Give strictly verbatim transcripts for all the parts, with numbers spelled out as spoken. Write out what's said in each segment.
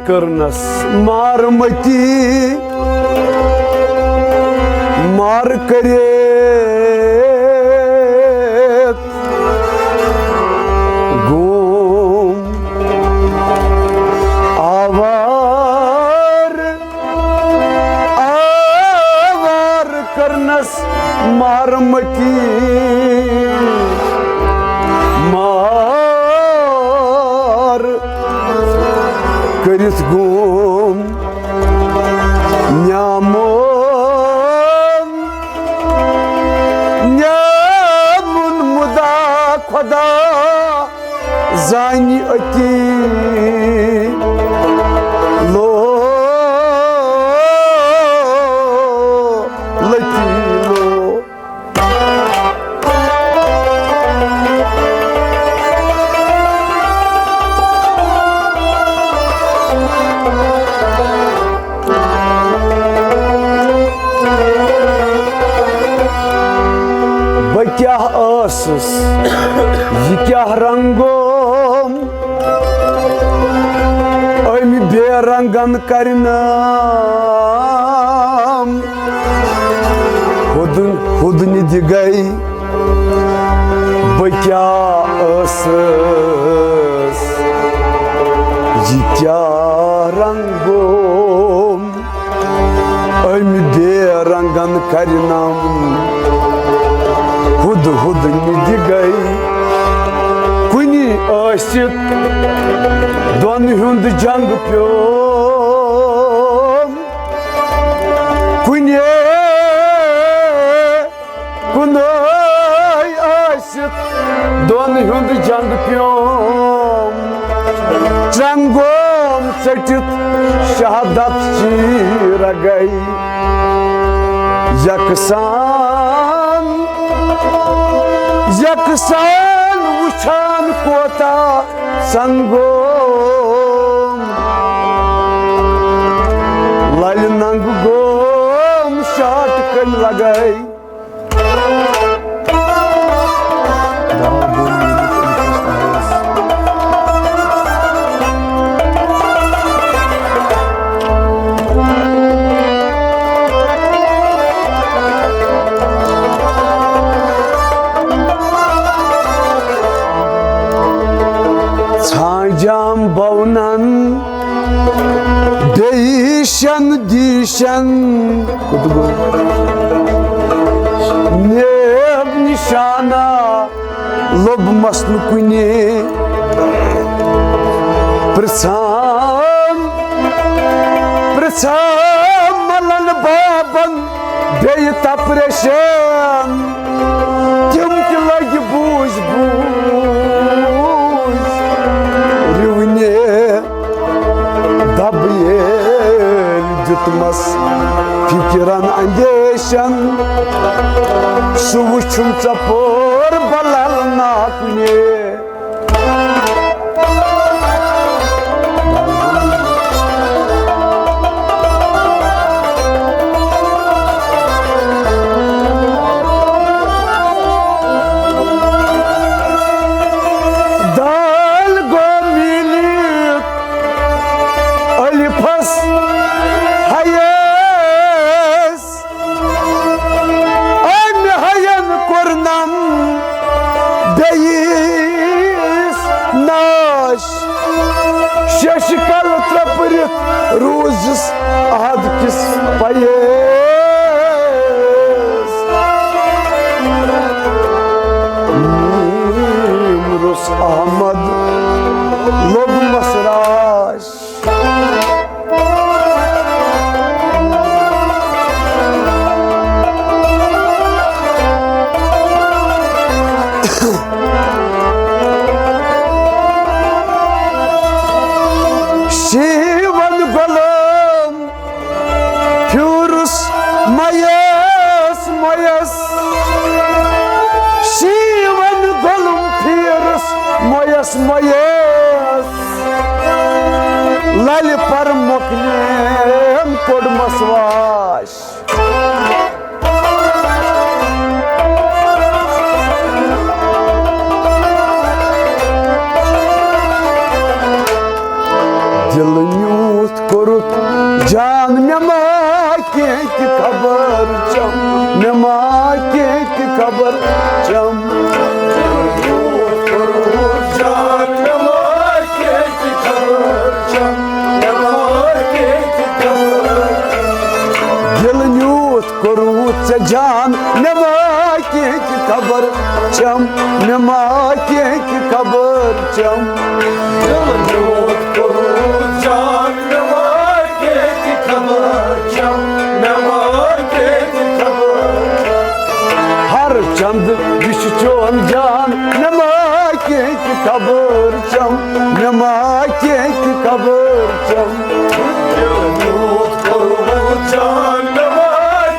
کٔرنَس مارمتی، مار کٔرِتھ گوم آوار، آوار کٔرنَس مارمتی، مار کٔرِتھ گوم نیامون، نیامون مُدا خۄدا زانہِ أتی لو، لتی لو۔ بہٕ کیٛاہ ٲسٕس، یہِ کیٛاہ رنٛگوم، أمۍ بے رنٛگن کرِ نام۔ ہُدن، ہُدنہِ دِ گٔے، بہٕ کیٛاہ ٲسٕس، یہِ کیٛاہ رنٛگوم، أمۍ بے رنٛگن کرِ نام۔ ہُد ہُد نِدِ گٔے کُنہِ ٲسِتھ، دۄن ہُنٛد جنگ پیوم۔ کُنے کُنے ٲسِتھ دۄن ہُنٛد جنگ پیوم، چنگوم ژٔٹِتھ شہادت چی رگے۔ یکسان، یکسان وُچھان کوتاہ سنگوم، للہِ ننگ گوم شاٹ کن لگے۔ ژھانٛجام بونن دیشن دیشن، کوٚت گوٚو؟ نیب نشانہ لوٚبمس نہٕ کُنے۔ پرژھان، پرژھان ملن بابن بیٚیہِ تپریشن۔ تِم تہِ لٔگۍ بوٗزۍ بوٗزۍ رِونہِ۔ دب ییٚلہِ دیُتمس فِکرن اندیشن، سُہ وُچھُم ژۄپور بلل نا کُنے۔ دال گوٚو میٖلِتھ الفس ہیس۔ أمۍ ہین کوٚرنم بیٚیِس ناش۔ شیشہِ کل ترٛپرِتھ روٗزِس احد کِس پَیَس۔ نیٖم روٚس احمد لوٚبمس راش۔ شیون گۄلم پھیورُس مَیَس مَیَس۔ شیون گۄلم پھیورُس مَیَس مَیَس۔ للہِ پر مۄکلیم کوٚڑمس واش۔ دِل نیوٗ مےٚ ما کینٛہہ تہِ خبر چھم، مےٚ ما کینٛہہ تہِ خبر چھم۔ دِل نیوٗتھ کوٚروٗتھ ژےٚ جان، مےٚ ما کینٛہہ تہِ خبر چھم، مےٚ ما کینٛہہ تہِ خبر چھم۔ دِل نیوٗتھ کوٚروٗتھ جان، مےٚ ما کینٛہہ تہِ خبر چھم، مےٚ ما کینٛہہ تہِ خبر چھم۔ ہر چند یہِ چھُ چون جان، مےٚ ما کینٛہہ تہِ خبر چھم، مےٚ ما کینٛہہ تہِ خبر چھم۔ دِل نیوٗتھ کوٚروٗتھ جان، مےٚ ما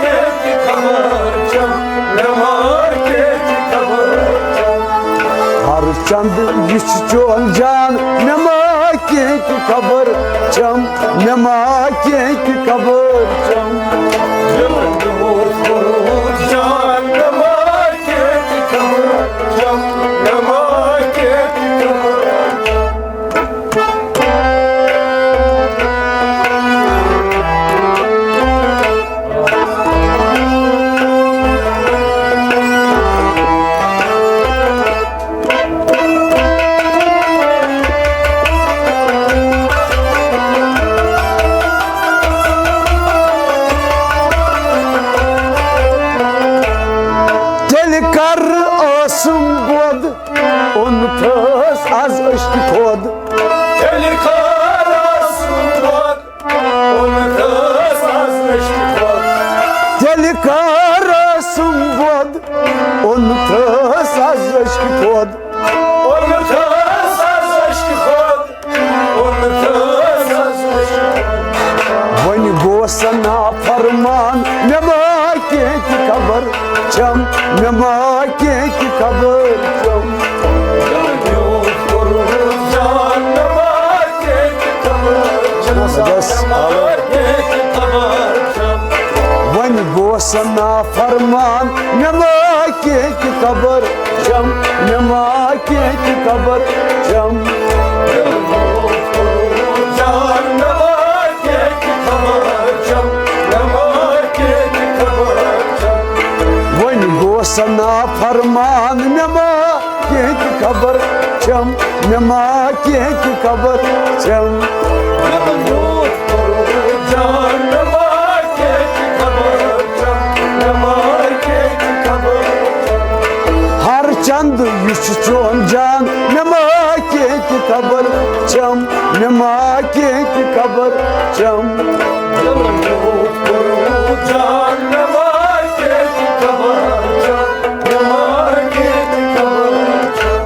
کینٛہہ تہِ خبر چھم، مےٚ ما کینٛہہ تہِ خبر چھم۔ ہر چند یہِ چھُ چون جان، مےٚ ما کینٛہہ تہِ خبر چھم، مےٚ ما کینٛہہ تہِ خبر چھم۔ دِل نیوٗتھ کوٚروٗتھ جان، مےٚ ما کینٛہہ تہِ خبر چھم، مےٚ ما کینٛہہ تہِ خبر چھم۔ تیٚلہِ کر ٲسٕم بود، اوٚنتھس از عشقہِ خود۔ تیٚلہِ کر ٲسٕم بود، اوٚنتھس از عشقہِ خود۔ تیٚلہِ کر ٲسٕم بود، اوٚنتھس از عشقہِ خود۔ اوٚنتھس از عشقہِ خود۔ اوٚنتھس از عشقہِ خود۔ وۄنۍ گوس نافرمان، مےٚ ما کینٛہہ تہِ خبر چھم، مےٚ ما کینٛہہ تہِ خبر چھم۔ دِل نیوٗتھ کوٚروٗتھ جان، مےٚ ما کینٛہہ تہِ خبر چھم، بس۔ مےٚ ما کینٛہہ تہِ خبر چھم۔ وۄنۍ گوس نافرمان، مےٚ ما کینٛہہ تہِ خبر چھم، مےٚ ما کینٛہہ تہِ خبر چھم۔ دِل نیوٗتھ کوٚروٗتھ جان، مےٚ ما کینٛہہ تہِ خبر چھم، مےٚ ما کینٛہہ تہِ خبر چھم۔ وۄنۍ گوس نافرمان، مےٚ ما کینٛہہ تہِ خبر چھم، مےٚ ما کینٛہہ تہِ خبر چھم۔ دِل نیوٗتھ کوٚروٗتھ جان، مےٚ ما کینٛہہ تہِ خبر چھم، مےٚ ما کینٛہہ تہِ خبر چھم۔ ہر چند یہِ چھُ چون جان، مےٚ ما کینٛہہ تہِ خبر چھم، مےٚ ما کینٛہہ تہِ خبر چھم۔ دِل نیوٗتھ کوٚروٗتھ جان، مےٚ ما کینٛہہ تہِ خبر چھم، مےٚ ما کینٛہہ تہِ خبر چھم۔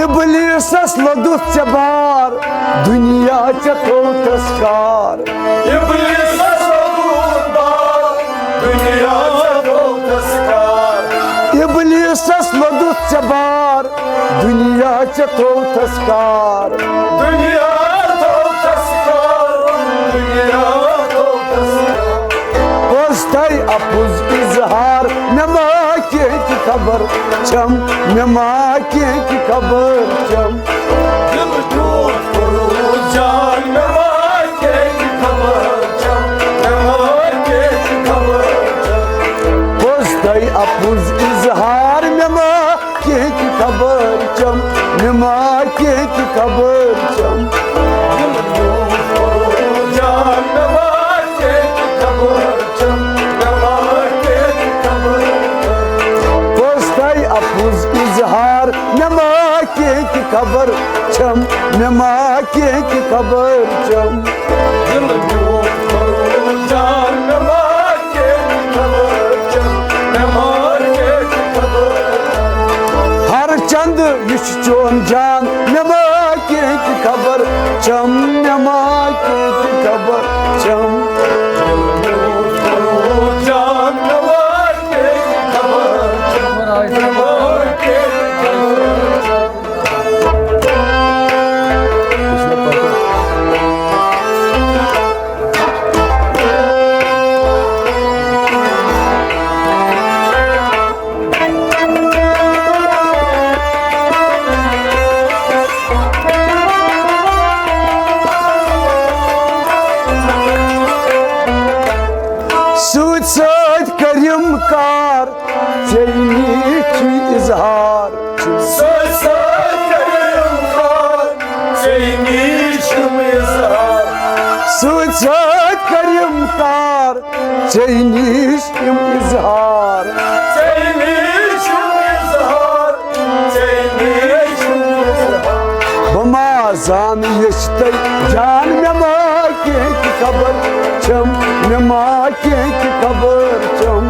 ابلیسس لوٚدُتھ ژےٚ بار، دُنیا ژےٚ تھوٚوتھس کار۔ ابلیسس لوٚدُتھ بار، دُنیا ژےٚ تھوٚوتھس کار۔ ابلیسس لوٚدُتھ ژےٚ بار، دُنیا ژےٚ تھوٚوتھس کار۔ دُنیا تھوٚوتھس کار، دُنیا تھوٚوتھس کار۔ پوٚز تۄہہِ اَپُز اِظہار، مےٚ ما کینٛہہ تہِ خبر چھم، مےٚ ما کینٛہہ تہِ خبر چھم۔ دِل ٹوٹھ کوٚروٗتھ جان، مےٚ ما کینٛہہ تہِ خبر چھم، مےٚ ما کینٛہہ تہِ خبر چھم۔ پوٚز تۄہہِ اَپُز اِظہار، مےٚ ما کینٛہہ تہِ خبر چھم، مےٚ ما کینٛہہ تہِ خبر چھم۔ دِل ٹوٹھ کوٚروٗتھ جان، مےٚ ما کینٛہہ تہِ خبر چھم، مےٚ ما کینٛہہ تہِ خبر چھم۔ پوٚز تۄہہِ اَپُز اِظہار، مےٚ ما کینٛہہ تہِ خبر چھم، مےٚ ما کینٛہہ تہِ خبر چھم۔ دِل ٹوٹھ کوٚروٗتھ جان، مےٚ ما کینٛہہ تہِ خبر چھم، مےٚ ما کینٛہہ تہِ خبر چھم۔ ہر چند یہِ چھُ چون جان، مےٚ ما کینٛہہ تہِ خبر چھم، مےٚ ما کینٛہہ تہِ خبر چھم۔ دِل ٹوٹھ کوٚروٗتھ جان، مےٚ ما کینٛہہ تہِ خبر چھم، مےٚ ما کینٛہہ تہِ خبر ژےٚ نِش چھُ اظہار۔ سۭتۍ سۭتۍ کٔرِم کار، ژےٚ نِش چھُم اظہار۔ سۭتۍ سۭتۍ کٔرِم کار، ژےٚ نِش یِم اظہار۔ ژےٚ نِش چھُم اظہار، ژےٚ نِش چھُم اظہار۔ بہٕ ما زانہٕ یٔچھ تۄہہِ جان، مےٚ ما کینٛہہ تہِ خبر چھم، مےٚ ما کینٛہہ تہِ خبر چھم۔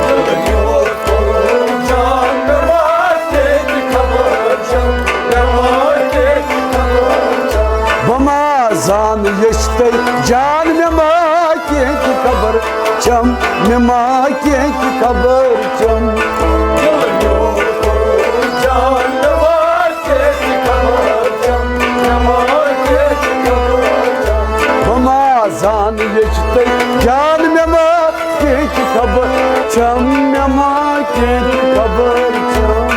دِلہٕ میون کوٚرُن جان، مےٚ ما کینٛہہ تہِ خبر چھم، مےٚ ما کینٛہہ تہِ خبر چھم۔ بہٕ ما زانہٕ یٔچھ تۄہہِ جان، مےٚ ما کینٛہہ تہِ خبر چھم، مےٚ ما کینٛہہ تہِ خبر چھم۔ دِلہٕ میون کوٚرُن جان، مےٚ ما کینٛہہ تہِ خبر چھم، مےٚ ما کینٛہہ تہِ خبر چھم۔ بہٕ ما زانہٕ یٔچھ تۄہہِ جان، مےٚ ما کینٛہہ تہِ خبر چھم، مےٚ ما کینٛہہ تہِ خبر چھم۔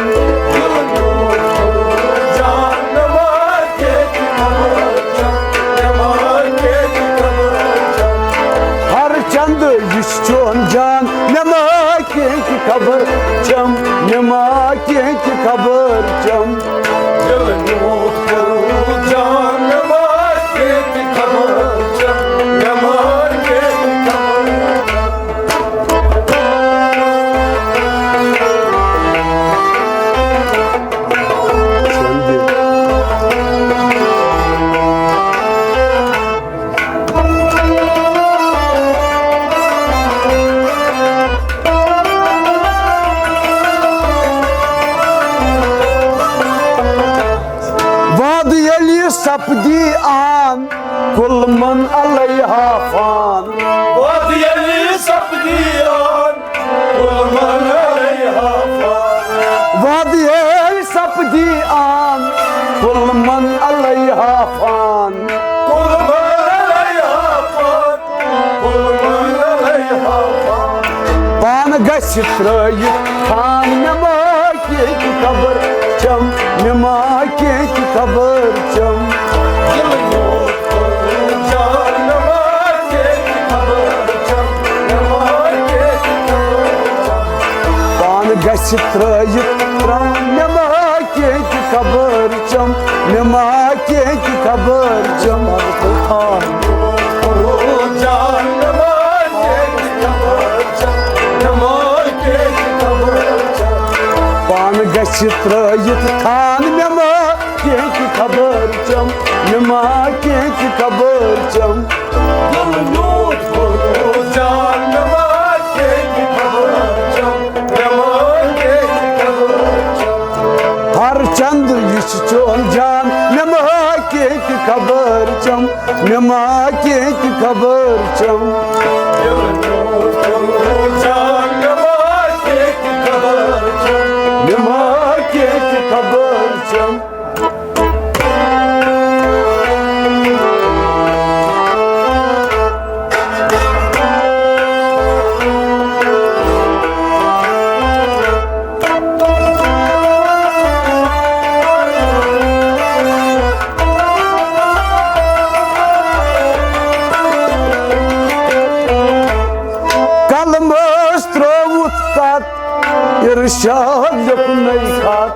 دِلہٕ میون کوٚرُن جان، مےٚ ما کینٛہہ تہِ خبر چھم، مےٚ ما کینٛہہ تہِ خبر چھم۔ ہر چندٕ یُس چون جان، مےٚ ما کینٛہہ تہِ خبر چھم، مےٚ ما کینٛہہ تہِ خبر چھم۔ دِلہٕ میون کوٚرُن جان، مےٚ ما کینٛہہ تہِ خبر چھم، مےٚ ما کینٛہہ تہِ خبر چھم۔ وعدٕ ییٚلہِ سپدی آن، کُل من علیہا فان۔ وعدٕ ییٚلہِ سپدی آن، کُل من علیہا فان۔ وعدٕ ییٚلہِ سپدی آن، کُل من علیہا فان۔ کُل من علیہا فان۔ پان گژھِ ترٲیِتھ تھان، مےٚ ما کینٛہہ تہِ خبر چھم، مےٚ ما کینٛہہ تہِ خبر چھم۔ دِلہٕ میون کوٚرُن جان، مےٚ ما کینٛہہ تہِ خبر چھم، مےٚ ما کینٛہہ تہِ خبر چھم۔ پان گژھِ ترٲیِتھ تران، مےٚ ما کینٛہہ تہِ خبر چھم، مےٚ ما کینٛہہ تہِ خبر چھم۔ پان گژھِ ترٲیِتھ تھان، مےٚ ما کینٛہہ تہِ خبر چھم، مےٚ ما کینٛہہ تہِ خبر چھم۔ دِل میون کوٚرُن جان، مےٚ ما کینٛہہ تہِ خبر چھم، مےٚ ما کینٛہہ تہِ خبر چھم۔ ہر چندٕ یہِ چھُ چون جان، مےٚ ما کینٛہہ تہِ خبر چھم، مےٚ ما کینٛہہ تہِ خبر چھم۔ دِل میون کوٚرُن جان، مےٚ ما کینٛہہ تہِ خبر چھم، مےٚ ما کینٛہہ تہِ خبر چھم۔ قلمس ترٲوُتھ تتھ ارشاد لیوٚکھُن نٔے خط۔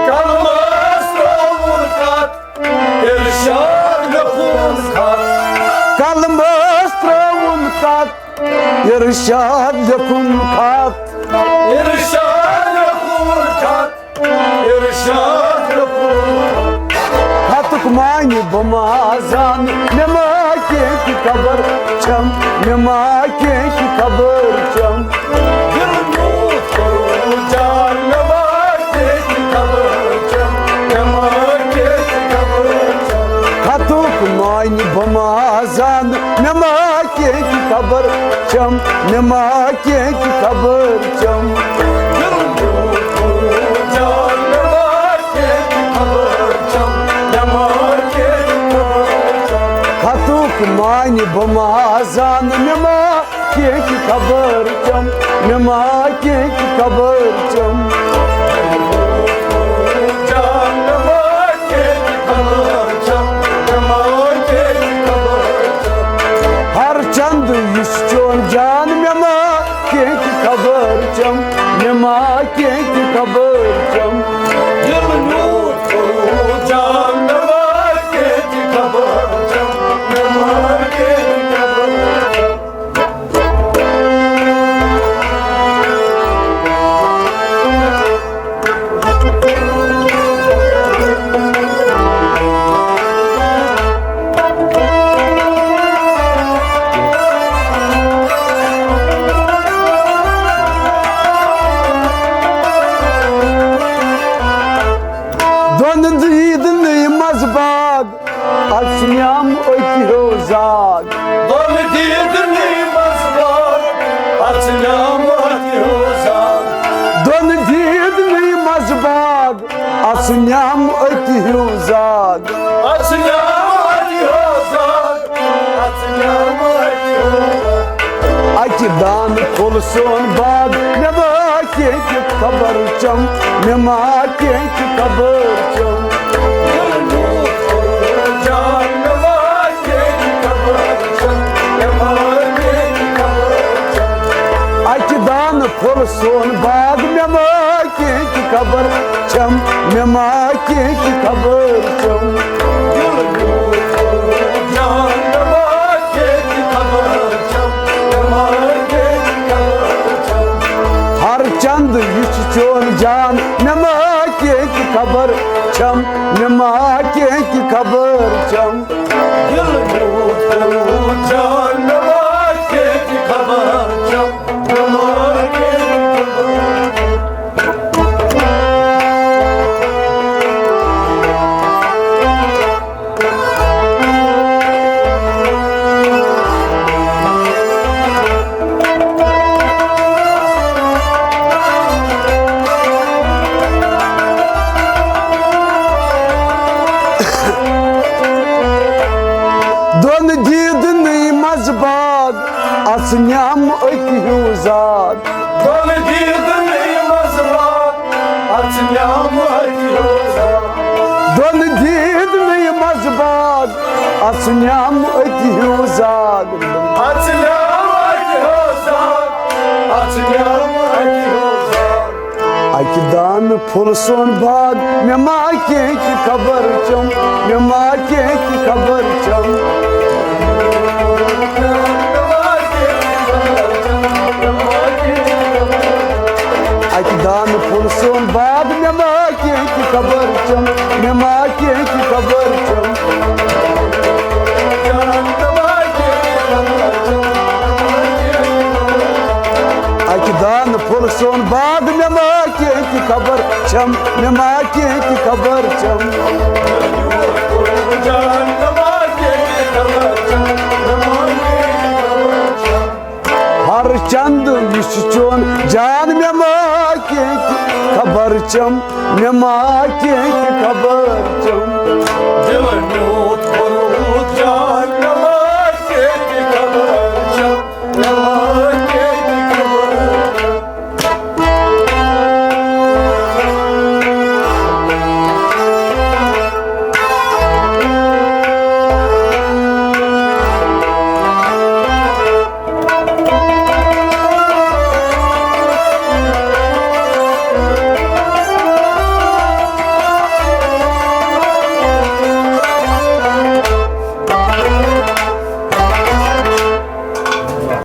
قلمس ترٛووُن خط، ارشاد لیوٚکھُن خط۔ قلمس ترٛووُن خط، ارشاد لیوٚکھُن خط۔ ارشاد لیوٚکھُن خط، ارشاد لیوٚکھُن خط۔ خطُک معنی بہٕ ما زانہٕ، مےٚ ما کینٛہہ تہِ خبر چھم، مےٚ ما کینٛہہ تہِ خبر چھم۔ دِل میون کوٚرُن جان، مےٚ ما کینٛہہ تہِ خبر چھم، مےٚ ما کینٛہہ تہِ خبر چھم۔ خطُک معنی بہٕ ما زانہٕ، مےٚ ما کینٛہہ تہِ خبر چھم، مےٚ ما کینٛہہ تہِ خبر چھم۔ دِل میون کوٚرُن جان، مےٚ ما کینٛہہ تہِ خبر چھم، مےٚ ما کینٛہہ تہِ خبر چھم۔ خطُک معنی بہٕ ما زانہٕ، مےٚ ما کینٛہہ تہِ خبر چھم، مےٚ ما کینٛہہ تہِ خبر چھم۔ ہر چندٕ یُس چون جان، مےٚ ما کینٛہہ تہِ خبر چھم، مےٚ ما کینٛہہ تہِ خبر چھم۔ دِل میون کوٚرمُت جان، مےٚ ما کینٛہہ تہِ خبر چھم۔ مےٚ ما کینٛہہ تہِ خبر چھم۔ دۄن دیٖدنٕے منٛز باغ، اَژھ نیام أتھۍ ہیوٚو زاگ۔ دۄن دیٖدنٕے منٛز باغ، اَژھ نیام أتھۍ ہیوٚو زاگ۔ دۄن دیٖدنٕے منٛز باغ، اَژھ نیام أتھۍ ہیوٚو زاگ۔ اَژھ نیام أتھۍ ہیوٚو زاگ۔ اَژھ نیام أتھۍ ہیوٚو زاگ۔ اَکہِ دانہٕ پھوٚل سون باغ، مےٚ ما کینٛہہ تہِ خبر چھم، مےٚ ما کینٛہہ تہِ خبر چھم۔ دِل میون کوٚرمُت جان، مےٚ ما کینٛہہ تہِ خبر چھم، مےٚ ما کینٛہہ تہِ خبر چھم۔ اَکہِ دانہٕ پھوٚل سون باغ، مےٚ ما کینٛہہ تہِ خبر چھم، مےٚ ما کینٛہہ تہِ خبر چھم۔ دِل میون کوٚرمُت جان، مےٚ ما کینٛہہ تہِ خبر چھم، مےٚ ما کینٛہہ تہِ خبر چھم۔ ہر چند یہِ چھُ چون جان، مےٚ ما کینٛہہ تہِ خبر چھم، مےٚ ما کینٛہہ تہِ خبر چھم۔ دِل میون کوٚرمُت جان، مےٚ ما کینٛہہ تہِ خبر چھم، مےٚ ما کینٛہہ تہِ خبر چھم۔ دۄن دیٖدنٕے منٛز باغ، اَژھ نیام أتھۍ ہیوٚو زاگ۔ دۄن دیٖدنٕے منٛز باغ، اَژھ نیام أتھۍ ہیوٚو زاگ۔ دۄن دیٖدنٕے منٛز باغ، اَژھ نیام أتھۍ ہیوٚو زاگ۔ اَژھ نیام أتھۍ ہیوٚو زاگ، اَژھ نیام أتھۍ ہیوٚو زاگ۔ اَکہِ دانہٕ پھوٚل سون باغ، مےٚ ما کینٛہہ تہِ خبر چھم، مےٚ ما کینٛہہ تہِ خبر چھم۔ اَکہِ دانہٕ پھوٚل سون باغ، مےٚ ما کینٛہہ تہِ خبر چھم، مےٚ ما کینٛہہ تہِ خبر چھم۔ اَکہِ دانہٕ پھوٚل سون باغ، مےٚ ما کینٛہہ تہِ خبر چھم، مےٚ ما کینٛہہ تہِ خبر چھم۔ ہر چند یُس چھُ چون جان، مےٚ ما کینٛہہ تہِ خبر چھم، مےٚ ما کینٛہہ تہِ خبر چھم۔ دِل میون